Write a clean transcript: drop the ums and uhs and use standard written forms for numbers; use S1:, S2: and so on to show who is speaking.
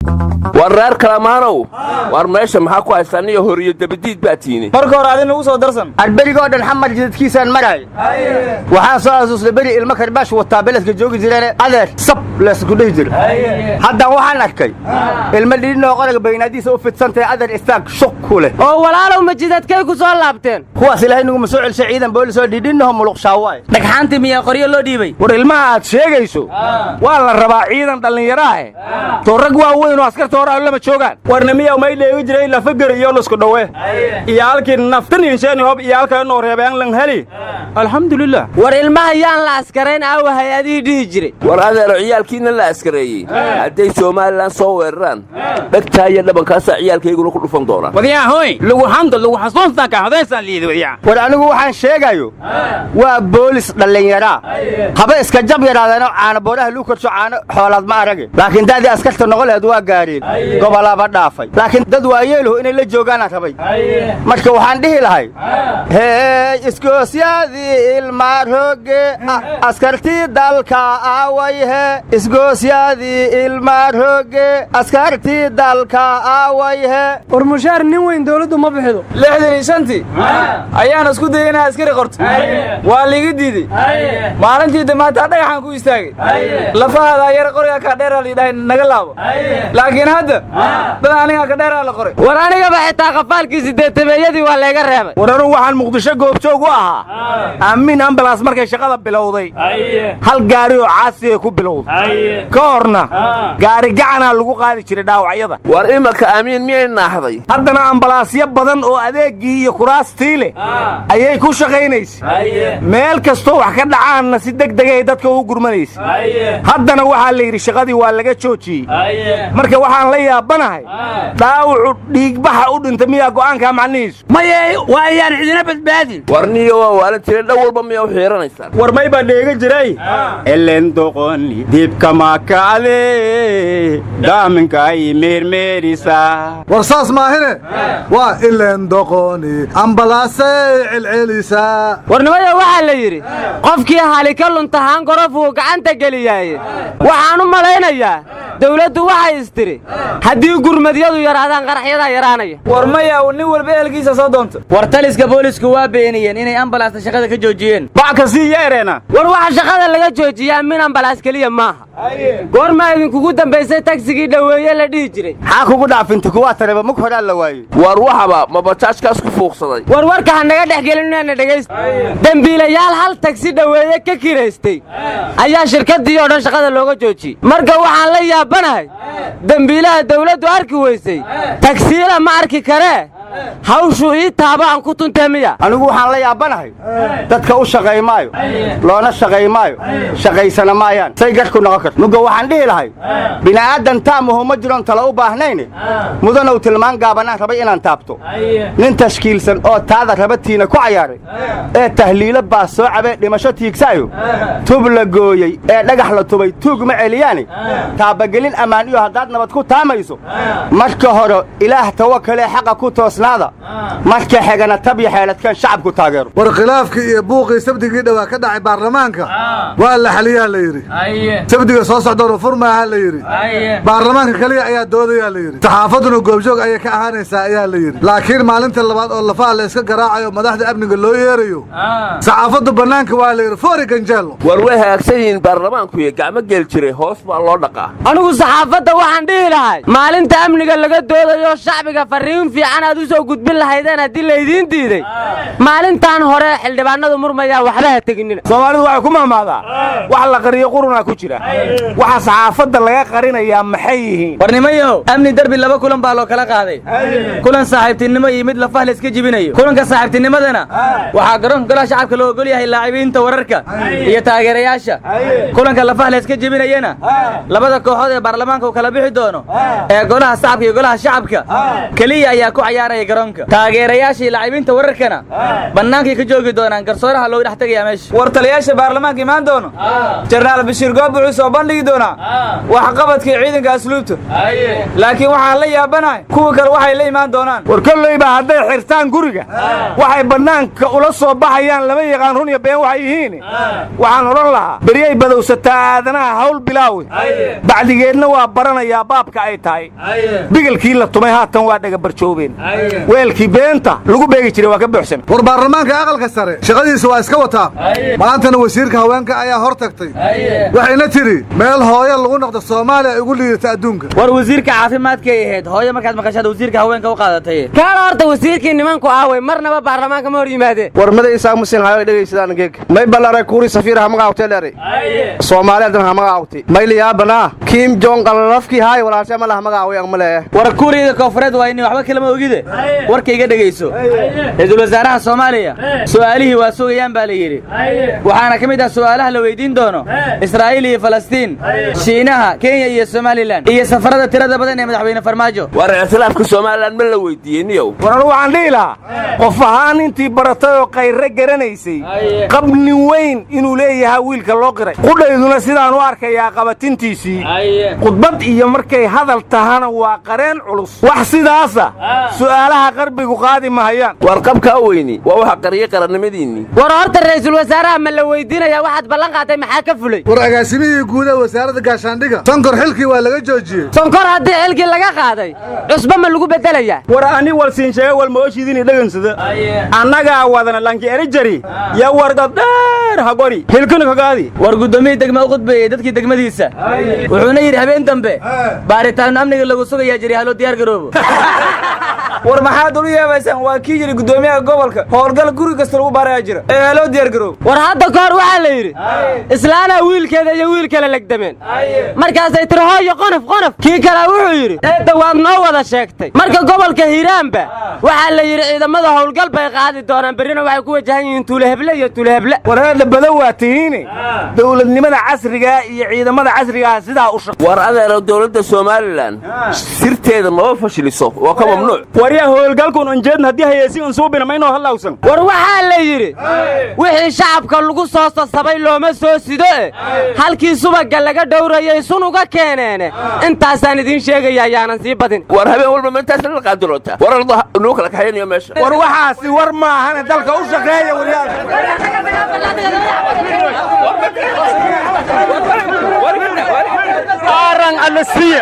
S1: War reer Kalamaanow, war meesha maxaa ku haystaan? Iyo horiyo dabadiid baa tiini.
S2: Marka hore adin ugu soo darsan.
S3: Arberigoo dhan Xamar jidadkiisaan maraay, waxaan soo xasuustay beri ilmo karbaash wataa beledka joogi jireen, adeer sab leesku dhihi jira. Haddan waxaan arkay ilmo dhiidhinoo qoraga baynaadiisa u fidsantahay, adeer istaag shuq ku leh.
S4: Oo walaalow, ma jidadkay ku soo laabteen?
S3: Kuwaas Ilaahay nuguma soo celshay ciidan boolis oo dhiidhinaho muluqshaawaay.
S2: Dhagxaantii miyaa qoryo loo dhiibay?
S5: War ilmaha aad sheegayso waa la rabaa ciidan dhallinyaraahe, too rag waaweyn oo askarta hore lama joogaan.
S2: Warnimiyaw, may dheegi jiray lafager iyo lusku dhowe iyo halkii naftan insheeni hob iyo halkaa noo reebeen lan heli, alxamdulilah.
S4: War ilmaha yaan la askarayn aawa hay-adihii dhihi jiray?
S1: War adeero, ciyaalkiina la askareeyey hadday Somalilan soo weeraraan, dhegtaa iyo dhabankaasaa ciyaalkayguna ku dhufan doonaan.
S6: Wadiyaa hoy, lagu hando lagu xasuustaa ka hodaysaan liidi wadiyaa.
S3: War anigu waxaan sheegayo waa boolis dhallinyaraa, haba iska jab yaraadeenoo caano booraha luu korsho, caano xoolaad ma arage, laakiin da'dii askarta noqon laheed waa gaareen, gobolaaba dhaafay, laakiin dad waayeeluhu inay la joogaanaan rabay. Marka waxaan dhihi lahay: hey, isgoosyadii ilmaaroge, askartii dalka aawayhe? Isgoosyadii ilmaaroge, askartii dalka aawayhe?
S7: War mushaar nin weyn dawladdu ma bixido.
S2: 65-tii ayaan isku dayay inaan askari qorto, waa liiga diidey. Maalintii damaataa dhagaxaan ku istaagay, lafahaada yar, qorigaa kaa dheeraa liidhahay, naga laabo. Laakiin hadda dad anigaa ka dheeraa la qoray.
S4: War anigaba xitaa qafaalkii sideetameeyadii waa layga reebay.
S5: War anugu waxaan Muqdisho goobjoog u ahaa Aamin Ambulance markay shaqada bilowday, hal gaari oo caasiyay ku bilowday. Ka horna gaari gacanaa lagu qaadi jiray dhaawacyada.
S1: War imanka Aamiin miyay naaxday?
S5: Haddana ambalaasyo badan oo adeeggii iyo kuraastii leh ayay ku shaqaynaysa, meel kastoo wax ka dhacaanna si deg degay dadka ugu gurmanaysa. Haddana waxaa la yidhi shaqadii waa laga joojiyey. Marka waxaan la yaabanahay, dhaawacu dhiigbaxa u dhintay miyaa go'aankaa macnihiisu?
S6: Maye, waa ayaan cidina badbaadin.
S1: War niyo, waa waalan tire, dhow walba miyaa u xiiranaysaan?
S2: War may baa dheega jiray elen doqoni dibkama kacde daaminkaay meermeerisa.
S8: War saas maahine, waa ileen doqoni ambalaasay celcelisaa.
S4: Warnimada waxaa la yidhi qofkii hali ka luntahaan gorofuu gacanta geliyaaye. Waxaan u malaynayaa dawladdu waxay istiri haddii gurmadyadu yaraadaan, qaraxyadaa yaraanaya.
S2: War maya, nin walba ehelkiisa soo doonto.
S9: War taliska boolisku waa beeniyeen inay ambalaasta shaqada ka joojiyeen.
S2: Bac ka sii yeereena.
S4: War waxa shaqada laga joojiyaa min ambalaas keliya maaha. Goormaa idinkugu dambaysay tagsigii dhoweeye la dhihi jiray?
S3: Maxaa kugu dhaafinta kuwaa tareba mug horaa la waayey.
S1: War waxaba ma bajaajkaas ku fuuqsaday?
S4: War warka ha naga dhex gelinaana dhegaysta. Dembiilayaal hal tagsi dhoweeye ka kiraystay ayaa shirkaddii oo dhan shaqada looga joojiyey. Marka waxaan la yaabanahay, dembiilaha dawladdu arki weysay tagsiila ma arki karee, hawshuu ii taabo aan ku tuntee miya?
S3: Anigu waxaan la yaabanahay dadka u shaqay maayo, loona shaqay maayo, shaqaysana maayaan, say garhku noqon karto. Mugga waxaan dhihi lahay, bini'aadan taamuhu ma jiroon tala u baahnayne. Mudanow, tilmaan gaabanaan rabay inaan taabto. Nin tashkiilsan oo taada rabatiina ku cayaaray ee tahliilo baa soo cabee dhimasho tiigsaayo, tub la gooyey ee dhagax la tubay tuug ma celiyaane. Taabagelin ammaan iyo haddaad nabad ku taamayso, marka hore Ilaah tawakalee xaqa ku toosnaada, marka xigana tabya xeeladkan shacabku taageero.
S8: War khilaafkii iyo buuqii Sabdigii dhowaa ka dhacay baarlamaanka waa la xaliyaa la yidhi. Sabdiga soo socdoonu furmaaha la yidhi. Baarlamaanka keliya ayaa doodayaa la yidhi, saxaafadduna goobjoog ayay ka ahaanaysaa ayaa la yidhi. Laakiin maalinta labaad oo lafaha la iska garaacayo, madaxda amniga loo yeerayo, saxaafaddu bannaanka waa la yidhi, foori ganjeello.
S1: War way hagaagsan yihiin baarlamaanku iyo gacmo geel jiray hoos baa loo dhaqaa.
S4: Anigu saxaafadda waxaan dhihi lahay, maalinta amniga laga doodayo shacbiga farriin fiican aad u soo gudbin lahaydeen haddii laydiin diiday, maalintan hore xildhibaanadu murmayaa waxba ha teginina.
S5: Soomaalidu waxay ku mahmaadaa wax la qariyo qurunaa ku jira. Waxa saxaafadda laga qarinayaa maxay yihiin?
S9: War nimayahow, amni derbi laba kulan baa loo kala qaaday, kulan saaxiibtinimo iyo mid lafah la iska jibinayo. Kulanka saaxiibtinimadana waxaa garoonka Golaha Shacabka loo ogol yahay laacibiinta wararka iyo taageerayaasha. Kulanka lafah la iska jibinayana labada kooxood ee baarlamaanka uu kala bixi doono ee Golaha Shacabka iyo Golaha Shacabka keliya ayaa ku cayaaraya. ciyaaraya garoonka. Taageerayaasha iyo laacibiinta wararkana bannaankay ka joogi doonaan, garsooraha looga dhex tegayaa meesha.
S2: War taliyaasha baarlamaanka imaan doono Jenaraal Bashiir Goob wuxuu soo bandhigi doonaa waxqabadkii ciidanka asluubta, laakiin waxaan la yaabanahay kuwa kale waxay la imaan doonaan.
S5: War kollayba hadday xirtaan guriga waxay bannaanka ula soo baxayaan lama yaqaan run iyo been waxay yihiin. Waxaan odhan lahaa beryay badowsataa aadanaha hawl bilaawi, bacdigeedna waa baranayaa baabka ay tahay. Bigelkii la tumay haatan waa dhagabarjoobeen, weelkii beenta lagu beegi jiray waa ka buuxsan.
S8: War baarlamaanka aqalka sare shaqadiisa waa iska wataa. Maantana wasiirka haweenka ayaa hor tagtay, waxayna tidhi meel hooyo lagu noqdo Soomaaliya ugu liidata adduunka.
S9: War wasiirka caafimaadkay ahayd hooyo, markaad maqashaad wasiirka haweenka u qaadatay.
S4: Kaala horta wasiirkii nimanku aaway, marnaba baarlamaanka ma hor yimaadeen.
S3: War mada isaa musin hayo dhegaysadaan geeg may balaray kuuri safiir ha magacaawtay leeray Soomaaliya dan ha magacaawtay may liyaabana Kim Jong qalafki hay walaasha ma laha magacaaway aan maleeya.
S9: War kuuriyada koonfureed waa inay waxba kalama ogide, warka iga dhegayso. Ra'iisul wasaaraha Soomaaliya su'aalihii waa sugayaan baa la yidhi, waxaana ka mid ah su'aalaha la weydiin doono Israa'iil iyo Falastiin, Shiinaha, Kenya iyo Somaliland iyo safarada tirada badan ee madaxweyne Farmaajo.
S1: War ictiraafka Somaliland ma la weydiiyey niyow?
S5: War anu waxaan dhihi lahaa qof ahaan intii baratay oo kayre garanaysay qabni weyn inuu leeyahaa wiilka loo qiray, qudhayduna sidaan u arkayaa qabatintiisii khudbad iyo markay hadal tahana waa qareen culus. Wax sidaasa su'aalaha qarbigu qaadi mahayaan.
S1: War qabkaa weyni waa waxa qariyey qarannimadiinnii.
S4: War horta ra'iisul wasaaraha ma la weydiinayaa waxaad ballan qaatay maxaa ka fulay?
S8: War agaasimihii guud ee wasaaradda gaashaandhiga Sonkor xilkii waa laga joojiyey.
S4: Sonkor haddii xilkii laga qaaday cusbo ma lagu beddelayaa?
S6: War ani walsiin sheega walma oshidini dhagansada annagaa wadana lanki erijari ya wargad dheer hagori hilkuna kagaadi.
S9: War guddoomiyii degma u khudbeeyey dadkii degmadiisa, wuxuuna yidhi habeen dambe baaritaanno amniga lagu sugayaa jiray, haloo diyaar garoobo.
S2: War maxaad ulu yeebaysaan? Waa kii yidhi guddoomiyaha gobolka howlgal guri kasta lagu baarayaa jira ee haloo diyaar garoobo.
S4: War hadda ka hor waxaa la yidhi islaanaa wiilkeeda iyo wiil kale legdameen, markaasay tiri hooyo qonof qonof, kii kalea wuxuu yidhi eedda waad noo wada sheegtay. Marka gobolka Hiiraanba waxaa la yidhi ciidamada howlgal bay qaadi doonaan, berrina waxay ku wajahan yihiin tuuleheble iyo tuuleheble.
S5: War heedha badow waa tihiine dowladnimada casrigaa iyo ciidamada casrigaah sidaa u shaq.
S1: War adeero dowladda Somaliland sirteeda maba fashiliso, waa ka mamnuuc.
S6: Waryaa howlgalkun unjeedna haddii hayeysi unsuubina maynoo hallawsan.
S4: War waxaa la yidhi wixii shacabka lagu soo sasabay looma soo sido e halkii subagga laga dhowrayay sun uga keeneene, intaasaan idiin sheegaya ayaanan sii badin.
S1: War habeen walba ma intaas la qaadiroota war arda nuu kala kaxaynayo meesha.
S5: War waxaasi war maahane dalka u shaqeeya waryaal.
S6: Aaran alasiya.